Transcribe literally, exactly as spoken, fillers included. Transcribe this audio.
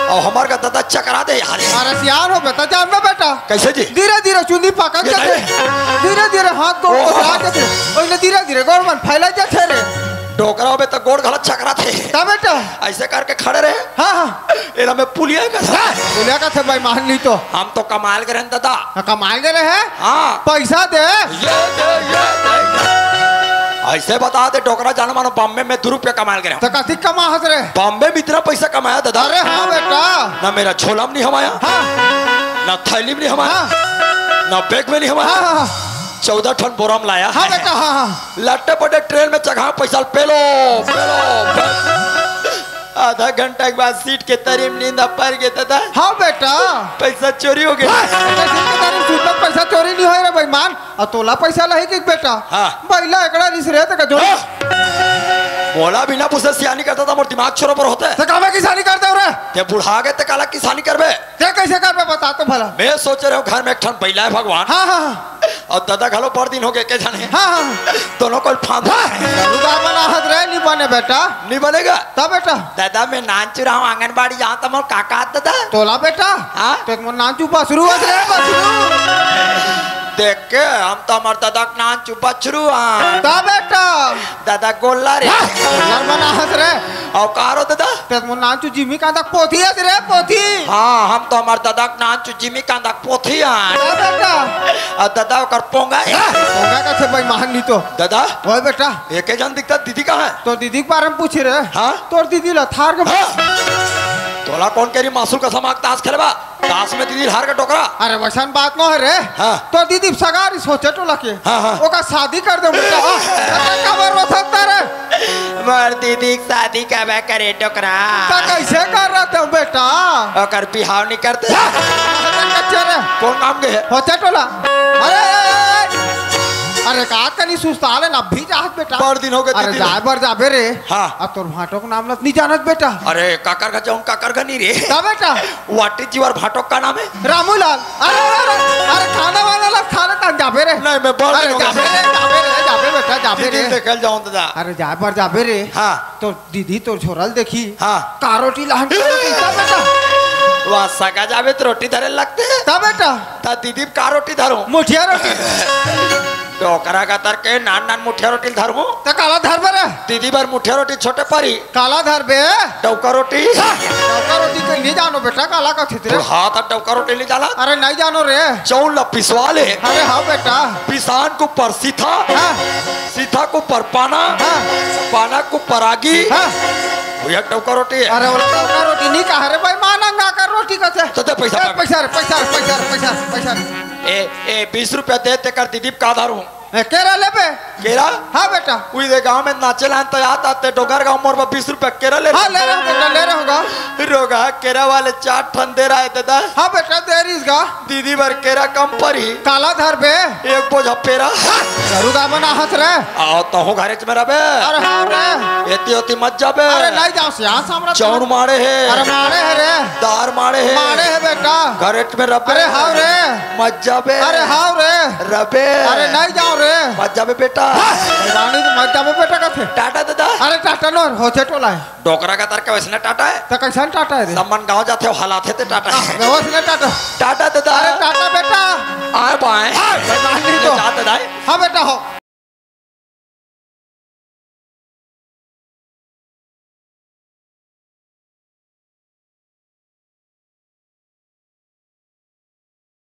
अउ हमर का ददा चकरा दे यार। अरे सियान हो बे त, जान बे बेटा। कइसे जी? धीरे धीरे चुंदी पाकत ये जाथे। नहीं। धीरे धीरे हाथ गोड़ ओह। कोहरा जाथे। ओइले धीरे धीरे गोड़ मन फैलत जाथे रे। डोकरा हो बे त गोड़ घला चकराथे। त बेटा। अइसे करके खड़े रहे। हाँ, हाँ। एला मैं पुलिया कथे। पुलिया कथे बेईमान नहीं तो। हम तो कमाए ल गे रहेन ददा। हाँ, कमाए ल गे रहे? हाँ। पइसा दे। ये दे, ये दे। अइसे बता दे डोकरा, जानो मानो बॉम्बे में दू रुपया कमाए ल गे रहेन। त कतिक कमाहस रे? बॉम्बे में इतना पइसा कमाया ददा। अरे हाँ बेटा। ना मेरा झोला में नहीं हमाया। हाँ। ना थैली में नहीं हमाया। हाँ। ना बैग में नहीं हमाया। हाँ, हाँ, हाँ। चौदह ठन बोरा में लाया। हाँ बेटा, हाँ, हाँ। लट्टे पट्टे ट्रेन में चघा पइसा ल पेलो, पेलो, पेलो। आधा घंटा के बाद सीट के तरी में नींद आ पर गे ददा। हाँ बेटा। पइसा चोरी हो गे। हाँ, सीट के तरी में सुतत पइसा चोरी नहीं होय रे बेईमान। अउ तोला पइसा लही कि बेटा? हाँ। बइला एकड़ा रिस रे ते का जो। हाँ। मोला बिना पूछे सियानी करता त मोर दिमाग छोरो पर होते। ते कामे किसानी करते हो रे? ते बुढ़ा गे ते काला किसानी करबे? ते कइसे करबे बता तो भला। मैं सोच रहे हूँ घर में एक ठन बइला हे भगवान। हाँ, हाँ, हाँ। अउ ददा घलो बड़ दिन हो गे के जाने। हाँ, हाँ। दोनों को फांदा। रुगा मन आहत रे, नहीं बने बेटा। नहीं बनेगा? त बेटा। ददा मैं नानचू रहा हूँ आंगनबाड़ी जाऊँ त मोर का कहत ददा? तोला बेटा? हाँ? ते मोर नानचू बछरू हस रे, बछरू। देख के हम तो हमर ददा के नानचू बछरू हाँ। त बेटा। ददा गोल्ला रे। गोल्ला मन आहत रे। अउ का रो ददा? ते मोर नानचू जिमी कांदा के पोथी हस रे, पोथी। हाँ, हम तो हमर ददा के नानचू जिमी कांदा के पोथी हाँ। त बेटा। अउ ददा ओकर पोंगा हे। पोंगा कथे बेईमान नहीं तो। ददा। ओए बेटा। एके जन दिखता, दीदी कहाँ हे? तोर दीदी के बारे में पूछे रे। हाँ? तोर दीदी ल थार के हाँ। तोला कोन कहि रहिस मासुल कस माँ के तास खेलबा? तास में दीदी ल हार के डोकरा। अरे वइसन बात नोहे रे। हाँ। तोर दीदी सगा रिस होथे टोला के। हाँ, हाँ। ओकर शादी कर दे बेटा। हाँ। त काबर रोथस रे? मोर दीदी के शादी काबर करे डोकरा? त कइसे करत हस बेटा? ओकर बिहाव नहीं करते। अच्छा रे। कोन गाँव के हे? होथे टोला। अरे, अरे, अरे, अरे। अरे का कनी सुस्ता ले ना, अभी जात बेटा। बड़ दिन हो गे अरे दीदी। जाए बर जाबे रे। हाँ। अब तोर भांटो के नाम ल नहीं जानत बेटा। अरे काकर घर जाऊँ, काकर घर नहीं रे। का बेटा? What is your भांटो का नाम हे? रामूलाल। अरे, अरे, अरे, अरे, खाना वाला ला खाना तान जाबे रे। नहीं, मैं बड़ अरे दिन हो गे। जाबे रे, जाबे रे, जाबे बेटा, जाबे दीदी रे। देखल जाऊँ ददा। अरे जाए बर जाबे रे। हाँ। तो दीदी तोर छोरा ल देखी। हाँ। का रोटी लाहन का रोटी, त बेटा। वाह, सगा जाबे त रोटी धरे लगथे। त बेटा। त दीदी का रोटी धरूँ? मुठिया रोटी। डोकरा कतर के नान नान मुठिया रोटी धरूँ। त काला धरबे रे? दीदी बर मुठिया रोटी छोटे परी। काला धरबे? डौका रोटी। डौका रोटी तो नहीं जानो बेटा, काला कथे रे। हाथ अब डौका रोटी नहीं जाला। अरे नहीं जानो रे। चौल ला पिसवा ले। अरे हाँ बेटा। पिसान के ऊपर सीथा। हाँ। सीथा के ऊपर पाना, हाँ। पाना के ऊपर आगी। हाँ। भैया, डौका रोटी हे। अरे, वो डौका रोटी नहीं कहा रे बेईमान, अंगाकर रोटी कथे। तो दे पैसा ए, मांग। पैसा रे, पैसा रे, पैसा रे, पैसा रे, पैसा रे। ए, ए, बीस रुपया दे, तेकर दीदी का धरूँ। ए, केरा लेबे? केरा? हाँ बेटा। उही दे गाँव में नाचे लान त याद आते, डोंगरगांव मोर बर बीस रुपया केरा ले। हाँ, ले रहे होगा, ले रहे होगा। रोगा, केरा वाले चार ठन दे रहा है दादा। हाँ बेटा, दे रहीस गा। दीदी बर केरा कम परी। काला धरबे। एक बोझा पेरा। दारू दामन आहत रे। आओ तहूँ घरेच में रबे। अरे हाँ रे। एती ओती मत जाबे। अरे नहीं जाओ सियान सामरा। चौन माड़े हे। अरे माड़े हे रे। दार माड़े हे। माड़े हे बेटा। घरेच में रबे। अरे हाँ रे। मत जाबे। अरे हाँ रे। रबे। अरे नहीं जाओ रे। मत जाबे बेटा। रानी तो मत जाबे बेटा कथे। टाटा दादा। अरे टाटा नो, होथे टोला हे। डोकरा का तर के वैसने टाटा हे। त कैसन टाटा हे रे? सब मन गाँव जाथे, हालात हे ते टाटा हे। हाँ, वैसने टाटा। टाटा दादा। अरे टाटा बेटा। आए बाएँ। हाँ, बेटा नहीं तो। जा दादा। हाँ बेटा हो।